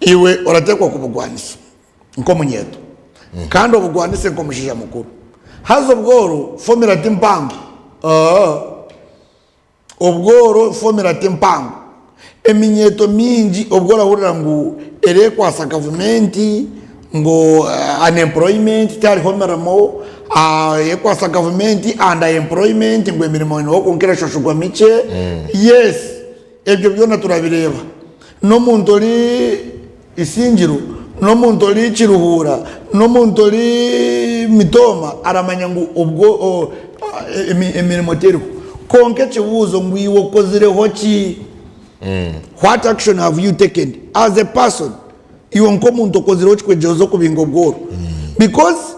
Iwe orateekwa kubugwanisa nk'omunyeeto kandi obugwanise nk'omushaija mukuru. Haza obworo fomula ti mpango. Obworo fomula ti mpango. Eminyeeto mingi obu orahurira ngu ereekwasa gavumenti ngu unemployment tihariho mirimo, ekwasa gavumenti under employment ngu emirimo eriho kwonka erashashurwa mikye. Yes, ebyo byona turabireeba. N'omuntu ori Isingiro, n'omuntu ori Kiruhura, n'omuntu ori Mitooma aramanya ngu obwo emirimo teriho. Kwonka ekibuuzo ngu iwe okozireho ki? What action have you taken as a person? Iwe nk'omuntu okozireho ki kwegyehoza okubinga obworo? Because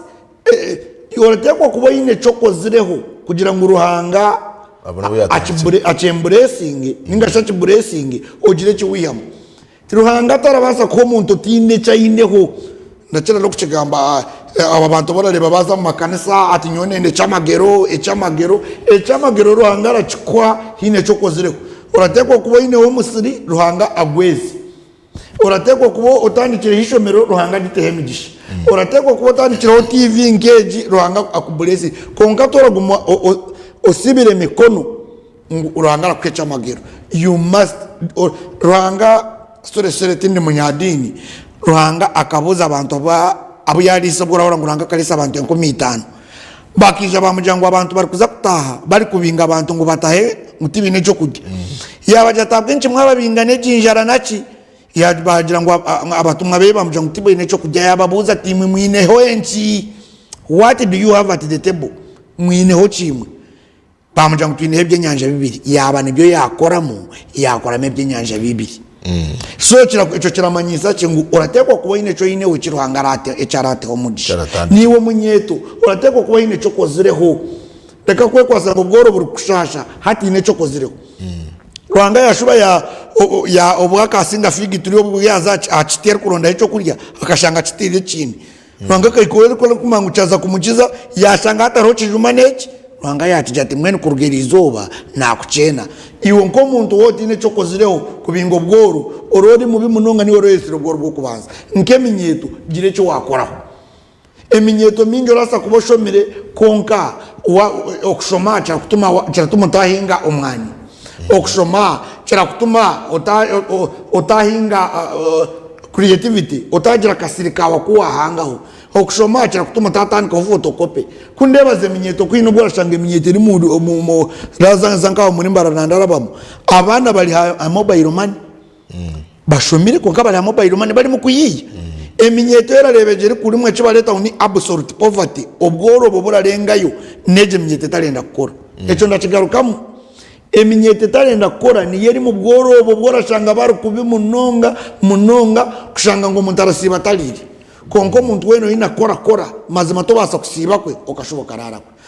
orateekwa kuba oine eki okozireho kugira ngu Ruhanga Abone obu yatandikire. akyemburesinge ninga shi akiburesinge ogire eki wihamu. Ruhanga tarabaasa kuha omuntu otaine eki aineho. Ndakira n'okukigamba aba bantu abu orareeba baaza omu makanisa ati nyowe nenda ekyamagero, ekyamagero. Ekyamagero Ruhanga arakikuha haine eki okozireho. Orateekwa kuba oineho omusiri Ruhanga agweze. Orateekwa kuba otandikireho eishomero Ruhanga agiteho emigisha. Orateekwa kuba otandikireho TV nk'egi Ruhanga akuburesinge. Kwonka toraguma osibire emikono ngu Ruhanga arakuha ekyamagero. You must, Ruhanga, sorry sorry tindi munyadiini, Ruhanga akabuuza abantu abu yariise obwo orahurira ngu Ruhanga akariisa abantu 5000. Bakaija bamugira ngu abantu barikuza kutaaha barikubinga abantu ngu batahe ngu tibaine ekyokurya. Yabagira ati ahabw'enki mwababinga n'egi njara naki? Bagira ngu abatumwa beye bamugira ngu tibaine ekyokurya. Yababuuza ati imwe mwineho enki? What do you have at the table? Mwineho ki imwe? Baamugira ngu twineho ebyenyanja bibiri, yaaba nibyo yaakoramu, yaakoramu ebyenyanja bibiri. So ekyo kiramanyiisa ki? Ngu orateekwa kuba oine eki oineho eki Ruhanga eki araateho omugisha. Naiwe omunyeeto, orateekwa kuba oine eki okozireho. Reka kwekwasa ngu obworo burikukushaasha hati haine eki okozireho. Ruhanga yaashuba ya obu akasinga fiigi turi obu yaaza aha kiti arikurondaho ekyokurya akashanga kitiire ekindi. Ruhanga akahika ou arikumanya ngu kyaza kumukiza, yaashanga hatariho kijuma n'eki, Ruhanga yaakigira ati, Mbwenu kuruga eri izooba naakukyena. Iwe nk'omuntu waaba otaine eki okozireho kubinga obworo, ori ori mubi munonga niiwe orayetsire obworo bw'okubanza. Nk'eminyeeto, gira eki waakoraho. Eminyeeto mingi orabaasa kuba oshomire kwonka okushoma kiratuma otahinga omwanya. Okushoma kirakutuma otahinga Creativity, Otaagira akasiri kaawe aku waahangaho. Okushoma kirakutuma otaatandikaho photocopy. Ku ndeebaza eminyeeto ku haine obu orashanga eminyeeto eri mu za nk'aha omuri Mbarara ndarabamu, abaana bari aha mobile money. Bashomire kwonka bari aha mobile money barimu kuyiiya. Eminyeeto erareeba egyo erikurimwa eki bareeta ngu ni absolute poverty, obworo obwo burarengayo n'egyo eminyeeto etarenda kukora. Ekyo ndakigarukamu. Eminyeeto etarenda kukora niyo eri mu bworo obwo obu orashanga bari kubi munonga munonga kushanga ngu omuntu arasiiba atariire. Kwonka omuntu weena oine kukora kora, mazima tobaasa kusiiba kwe okashuba okaraara kwe.